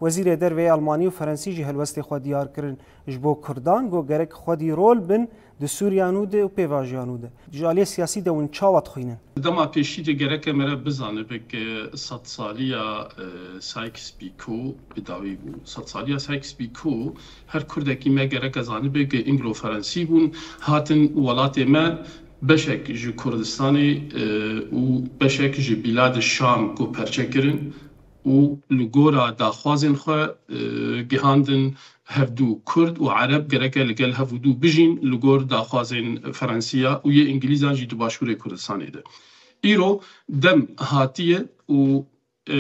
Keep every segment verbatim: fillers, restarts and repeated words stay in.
Wezîrê Derve yê Almanî û Ferensî jî helwestê xwe diyar kirin ji bo Kurdan, got gerek xwedî rol bin di Sûriya nû de û pêvajoya nû de. Ji aliyê siyasî de hûn çawa dixwînin? Dema pêşî de gereke mere bizanibe ke sedsaliya, e, Sykes-Picot bi dawî bû. Sedsaliya Sykes-Picot her Kurdekî me gereke zanibe ke Înglo-Ferensî bûn, hatin welatê me beşek ji Kurdistanê, e, û beşek ji Bîlad Şam ku perçe kirin û li gora daxwazên xwe, e, gihandin hevdû Kurd û Ereb gereke li gel hev û dû bijîn li gor daxwazên Ferensiya û yê Îngilîzan jî di Başûrê Kurdistanê de. Îro dem hatiye û, e,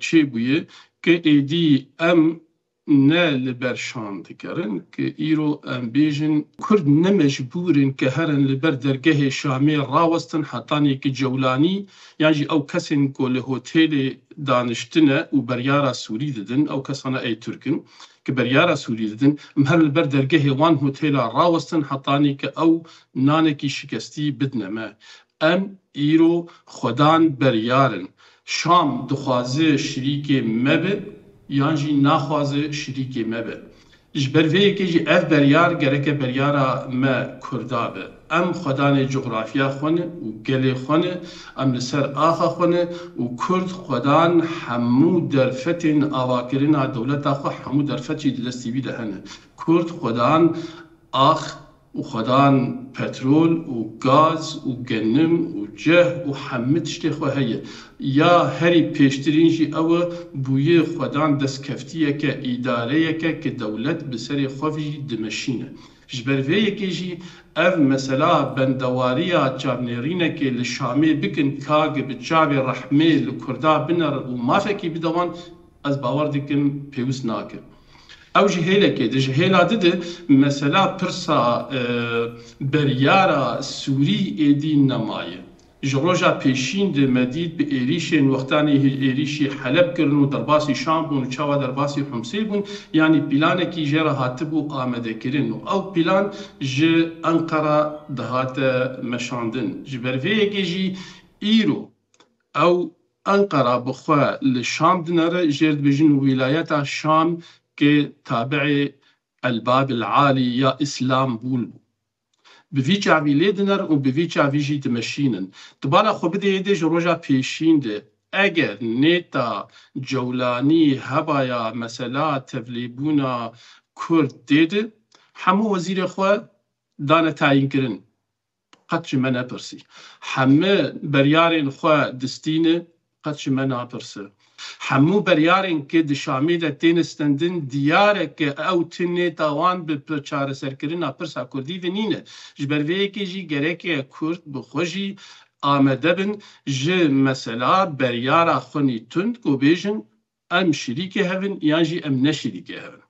çêbûye ke êdî em ne li ber şam dikerin, ke îro em bêjin Kurd ne mecbûr in ke herin li ber dergehê Şamê rawestin hetanî ki Cewlanî yan jî ew kesên ku li hotêlê daniştine û beryara Sûrî didin, ew kesana ey Tirk in, ki beryara Sûrî didin, em herin li ber dergehê wan hotêla rawestin hetanî ki ew nanekî şikestî bidine me. Em îro xwedan beryar in. Şam dixwaze şirîkê me be, yan jî naxwaze şirîkê me be. Ji ber vê yekê jî ev beryar gereke beryara me Kurda be. Em xwedanê cografya xwe ne û gelê xwe ne, em li ser axa xwe ne û Kurd xwedan hemû derfetên avakirina dewleta xwe, hemû derfet jî di destî wî de hene. Kurd xwedan ax û xwedan petrol û gaz û genim û ceh û hemî tiştê xwe heye. Ya herî pêştirîn jî ew e, bûye xwedan destkeftiyeke, îdareyeke ki dewlet bi serê xwe jî dimeşîne. Ji ber vê yekê jî ev mesela bendewariya çavnêrînekê li Şamê bikin, ka gi bi çavê rehmê li Kurda binerin û mafekî bide wan, ez bawer dikim pêwist nake. Ew ji hêlekê de, ji hêla di de mesela pirsa, e, beryara Sûrî êdî nemaye. Ji roja pêşîn de me dît bi êrîşên wextanê êrîşî Heleb kirin û derbasî Şam bûn û çawa derbasî Humsê bûn, yanî planekî jê re hatibû amadekirin û ew plan ji Enqera dihate meşandin. Ji ber vê yekê jî îro ew Enqera bi xwe li Şam dinere, jê re dibêjin Wîlayeta Şam, ke tabi'ê El Babil Alî ya Îslambûl bû. Bi vî çavî lê diner û bi vî çavî jî dimeşînin. Tu bala xwe bidê êdê ji roja pêşîn de, eger nêta Cewlanî hebaya mesela tevlêbûna Kurd tê de, hemû wezîrê xwe dane tayînkirin. Qet ji me nepirsî. Hemî beryarên xwe distîne, qet ji me napirse. Hemû beryarên ke di Şamê de têne stendin, diyar e ke ew ti nêta wan bi pi-, çareserkirina pirsa Kurdî ve nîne. Ji ber vê yekê jî gereke Kurd bi xwe jî amade bin ji mesela beryara xwe nî tund ku bêjin, em şirîkê hev in yan jî em ne şirîkê hev in.